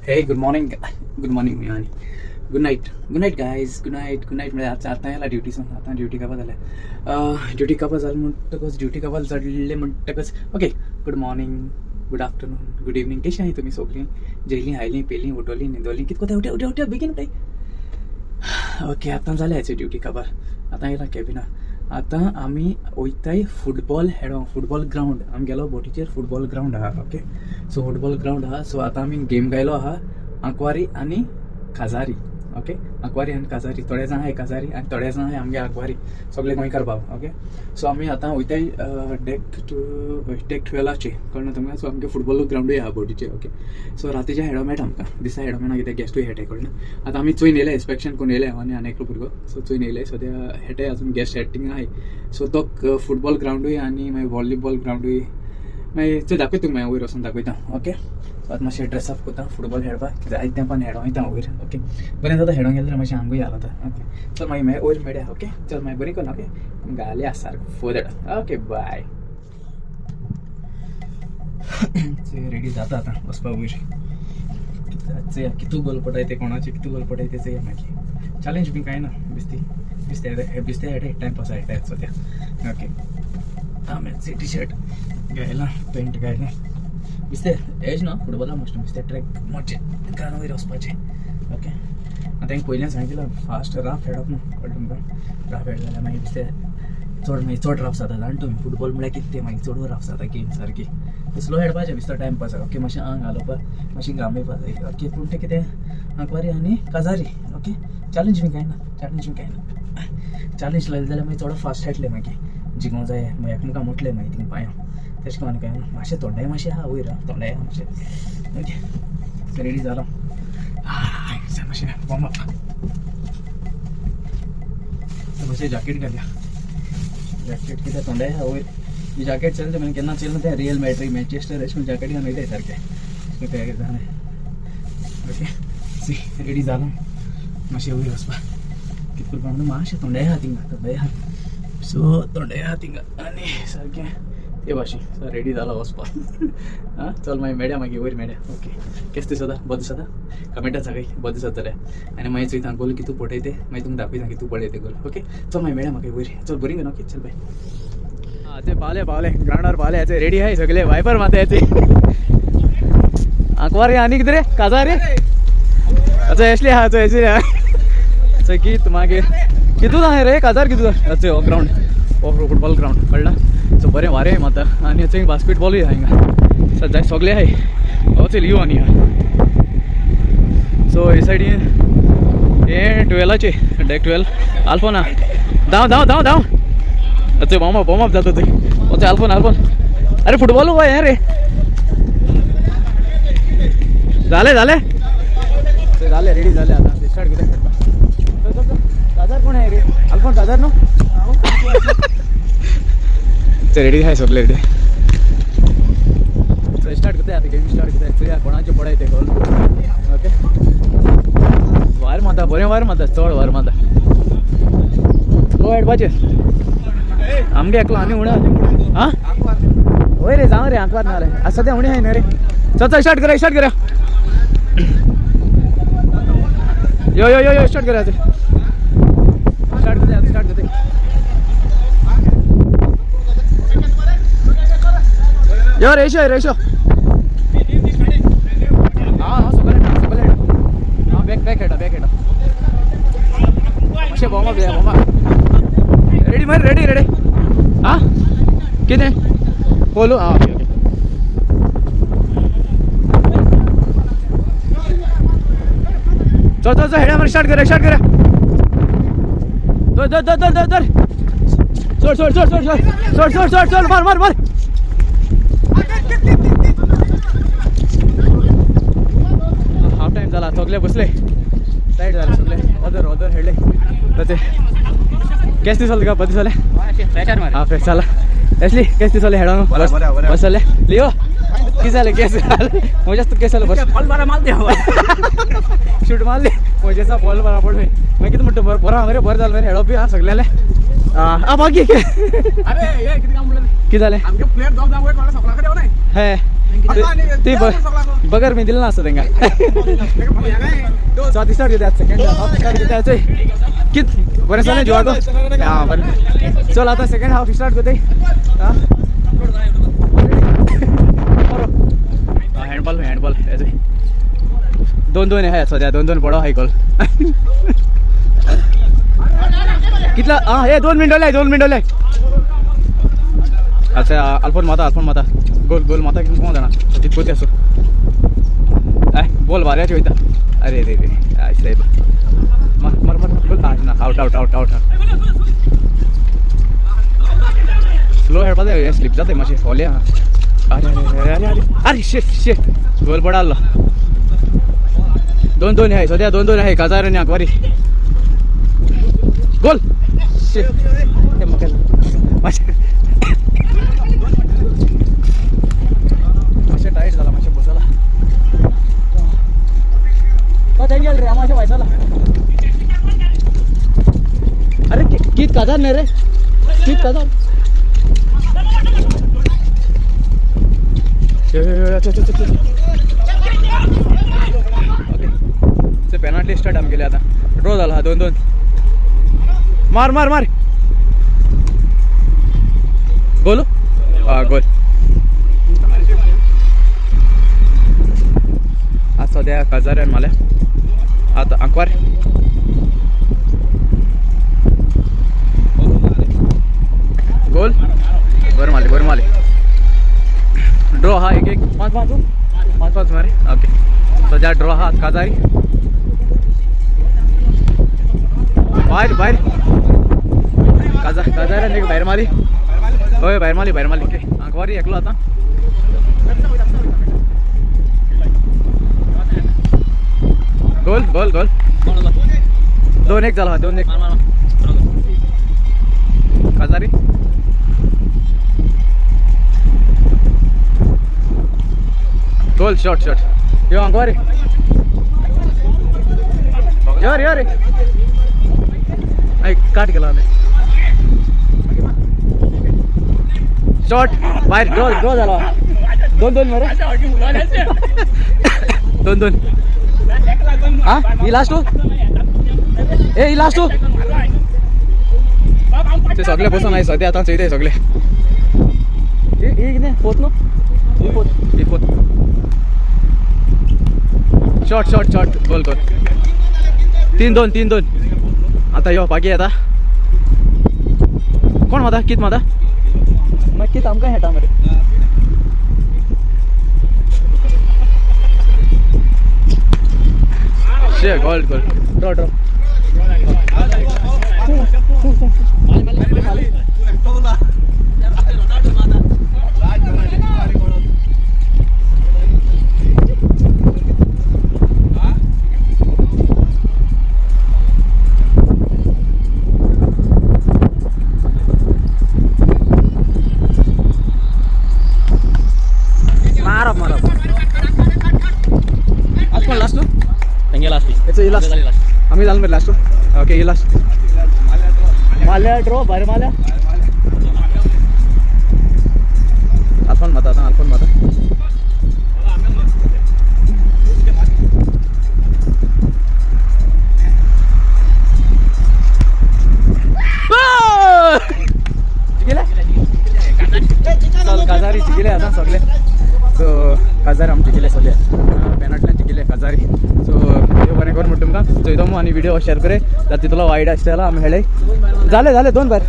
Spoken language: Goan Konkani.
Hey, good morning, good morning आनी good night, good night guys, good night, good night. म्हळ्यार आतां आयला ड्युटीसून, आतां ड्युटी काबार जाल्या, ड्युटी काबार जालें म्हणटकच, ड्युटी काबार जाल्लें म्हणटकच okay, good morning, good afternoon, good evening. कशी आहाय तुमी सगळीं? जेयलीं, आयलीं, पेलीं, उठोलीं, न्हिदोलीं, कितें कोताय? उठया उठया उठया, बेगीन उठाय. ओके, आतां जालें हाचे ड्युटी काबार, आतां येयला कॅबिना. आतां आमी वयताय फुटबॉल खेळोंक, फुटबॉल ग्रावंड आमगेलो बोटीचेर फुटबॉल ग्रावंड आहा. ओके, सो फुटबॉल ग्रावंड आहा. सो आतां आमी गेम गायलो आहा आंकवारी आनी काजारी. ओके, आंकवारी आनी काजारी, थोडे जाण आहाय काजारी आनी थोडे जाण आहाय आमगे आंकवारी, सगळे गोंयकार बाब. ओके, सो आमी आतां वयताय डेक टू डेक 12आचे, कळना तुमकां? सो आमगे फुटबॉल ग्रावंडूय आहा बोटीचे. ओके, सो रातीचे हेडो मेळटा आमकां, दिसा हेडो मेळना कित्याक गेस्टूय हेटे, कळना? आतां आमी चोयन येयले, इन्स्पेक्शन करून येयले, हांव आनी आनी एकलो भुरगो. सो चोयन येयले, सद्या हेटे अजून गेस्ट हेटिंग आहाय. सो तो फुटबॉल ग्रावंडूय आनी मागीर व्हॉलीबॉल ग्रावंडूय मागीर चल दाखयता तुमकां, मागीर वयर वचून दाखयता. ओके, सो आतां मातशें ड्रेसअप करता फुटबॉल खेळपाक, कित्याक आयज तेंपान हेडो वयता वयर. ओके, बरें जाता हेडोंक गेल्यार मातशें आंगूय हालता. ओके, चल मागीर मागीर वयर मेळया. ओके, चल मागीर बरी कर. ओके, घालया सारको फोन. ओके, बाय. रेडी जाता आतां वचपाक वयर. चया कितू गोल पडाय ते, कोणाचे कितू गोल पडाय ते चया. मागीर चॅलेंज बी कांय ना, बिस्ती बिस्ते बिस्ते हेटे टायमपास हेटे सद्या. ओके, आमी टी शर्ट घायला, पेंट घायला, बिस्ते एज ना फुटबॉला मातशें बिस्ते ट्रॅक मातशें घालून वयर वचपाचें. ओके, आतां हांवें पयल्यान सांगितलं फास्ट राफ हेडप ना, कळ्ळें तुमकां? राफ हेड जाल्यार मागीर बिस्ते चड, मागीर चड राफ जाता. जाण तुमी फुटबॉल म्हळ्यार कितें तें, मागीर चड राफ जाता गेम सारकी. स्लो हेडपाचें, बिस्तो टायम पास. ओके, मातशें आंग घालोवपाक, मातशें घाम येवपा जाय. ओके, पूण तें कितें आंकवारी आनी काजारी. ओके, चॅलेंज बी कांय ना, चॅलेंज बी कांय ना. चॅलेंज लायले जाल्यार मागीर चड फास्ट खेळटले, मागीर जिखोंक जाय, मागीर एकमेकां मुटले मागीर थिंग पांयां, तशें करून कांय ना. मातशें तोंडाय मातशें आहा वयर, तोंडाय आहा मातशें. ओके, रेडी जालो, मातशें वॉर्म अप, मातशें जॅकेट घालया. जॅकेट कितें तोंडाय आहा वयर. ही जॅकेट चलता मागीर केन्ना चेयल तें रियल मॅड्रीड, मँचेस्टर अशें करून जॅकेट घालून वयताय सारकें तें जालें. ओके, सी रेडी जालो, मातशें वयर वचपाक कितें करपा म्हणून मातशें तोंडाय आहा थिंगा, तोंडाय आहा. सो तोंडाय आहा थिंगा आनी सारकें ते भाशेन. सो रेडी जालो वचपाक. आं, चल मागीर मेळया, मागीर वयर मेळया. ओके, केस दिसता? बरें दिसता? कमेंटान सांगाय बरें दिसता जाल्यार. आनी मागीर चोयता गोल कितू पडय ते, मागीर तुमकां दाखयता कितू पडय ते गोल. ओके, चल मागीर मेळया म्हाका वयर. चल बरी न्हू. ओके, चल बाय. आं, ते पावले पावले ग्रावंडार पावले. याचे रेडी आहे सगळे, वायपर मारता याचे आंकवार आनी कितें रे काजार रे. अच्छा, एसली आहा, एसली आहा. गीत मागीर कितू आहे रे काजार कितू. अच्छा, हो ग्रावंड, हो फुटबॉल ग्रावंड, कळ्ळा? सो बरें वारें मारता आनी थंय बास्केटबॉलूय आहा हिंगा सद्या, सगळे आहाय. हो चल यो आनी आहा. सो हे सायडीन हे 12आचे, डेक 12 आल्फोन. धांव धांव धांव धांव. अच्छा, वॉर्म अप, वॉर्म अप जाता थंय. ओचे आल्फोन, आल्फोन. अरे फुटबॉल हें रे, जालें जालें जालें, रेडी जालें. आतां स्टार्ट करता खेळपाक. काजार कोण आहे रे? आल्फोन काजार न्हू? रेडी आहे सगळे, रेडी. सो स्टार्ट करता आतां, गेम स्टार्ट करता. चोया कोणाचे पडाय ते गोल. ओके, वायर मारता, बरें वायर मारता, चड वायर मारता. स्लो हेडपाचें आमगे एकलो आनी उणें. आं वय रे, जावं रे, आंकवार ना रे, आतां सद्या उणें आहाय न्हय रे. चल चल, स्टार्ट करा, स्टार्ट करा. यो यो यो यो, स्टार्ट करा, स्टार्ट करता, स्टार्ट करता. यो रेशो रेशो. हां हां, सगळे सगळे. हां, बॅक बॅक हेडा, बॅक हेडा. मातशें वॉर्म अप जाय, वॉर्म अप. रेडी मरे, रेडी रेडी. आं, कितें पोलू? आं, ओके ओके. चल चल चल, हेडा मरे, स्टार्ट करा, स्टार्ट करा. धर धर धर धर धर, सोड सोड सोड सोड सोड सोड सोड सोड सोड, मार मार मार. हाफ टायम जाला, सगळे बसले, सायड जाले सगळे, अदर अदर हेडले. तशें केस दिसले तुका? बरें दिसलें? हां, फ्रेश जाला. एसली केस दिसले हेडोन? बसले. लियो, कितें जालें? केस म्हज्या केस जालें? बस बॉल मारा माल शूट मारली म्हजेचा बॉल बरा पडले. मागीर कितें म्हणटा? बरें बरें मरे, बरें जालें मरे, हेडप बी आहा सगळ्यांले. आं, बाकी अरे हे कितें काम म्हणलें? कितें जालें? हे ती बगर मी दिलं ना असं तेंका. सो आतां स्टार्ट करता सेकंड हाफ. स्टार्ट करता. चोय कित बरें जालें जिवाको. हां बरें, चल आतां सेकंड हाफ स्टार्ट करताय. हां, हँडबॉल हँडबॉल. दोन दोन आहे सध्या, दोन दोन पडो हाय गोल कितला. हां, हे 2 मिनट आहे, 2 मिनट आहे. अच्छा, अल्फोन माता, अल्फोन माता, गोल गोल माता की कोण जाणा तितकोती असो. I ball भारी वयता. अरे रे रे, I साहेब, मार मार मार गोल. ना, out out out out. Slow खेळपा जाय, स्लीप जाता मातशें फोले. आहा. अरे अरे अरे अरे अरे, शिट शिट, गोल पडालो. दोन दोन आहे सध्या, दोन दोन आहे. काजार आनी आंकवारी. गोल. शिट, मातशें मातशें टायट जाला, मातशें बसला. तो गेल रे मातशें भायसला. अरे कित काजार न्ही रे, कित काजार. ओके, ते पेनाल्टी स्टार्ट आम केले. आता ड्रॉ झाला हा, 2-2. मार मार मार. गोल, हा गोल. आज सध्या काजाऱ्यान माल्या, आता आंकवार. गोल, बरं मारले, बरं मारले. ड्रॉ हा, 1-1. 5-5, 5-5 मारे. ओके, सध्या ड्रॉ हा. काजारी भायर भायर. काजा काजाऱ्यान एक भायर मारली. हय, भायर मारली, भायर मारली. ओके, आंकवारी एकलो आतां. गोल गोल गोल. 2-1 झाला, 2-1. काजारी गोल. Shot shot. यो आंकवारी, यो रे, यो रे. काट गेला. शॉट बाहेर. ड्रॉ ड्रॉ झाला. 2-2 मरे, 2-2. हा, ही लास्ट हो, ए ही लास्ट हो. ते सगळे बसून आहे सध्या आतां चोयताय सगळे. ही कितें फोर्थ न्हू? ही फोर्थ, ही fourth. Shot shot shot. Goal goal. 3-2, 3-2. आता यो बाकी येता. कोण माता? कित माता? मागीर कित आमकां खेळटा मरे. शे, गोल गोल. Draw draw. मारप मारप. आज कोण लास्ट? तेंगे लास्ट. याचं ही लास्ट. आम्ही जाल मरे लास्ट. ओके, ही लास्ट. माल्या ड्रॉ, भायर माल्या. अल्फोन माता आतां, अल्फोन माता. जिखले. चल, काजारी जिखले आतां सगळे. सो काजार आम जिखले सगळे, पेनांतल्यान जिखले काजारी. सो देव बरें कर म्हणटा तुमकां. चोयतो आनी व्हिडिओ शेअर करे, जाल्यार तितलो वायट आसता जाल्यार आमी हेळे. जाले जाले दोन भायर.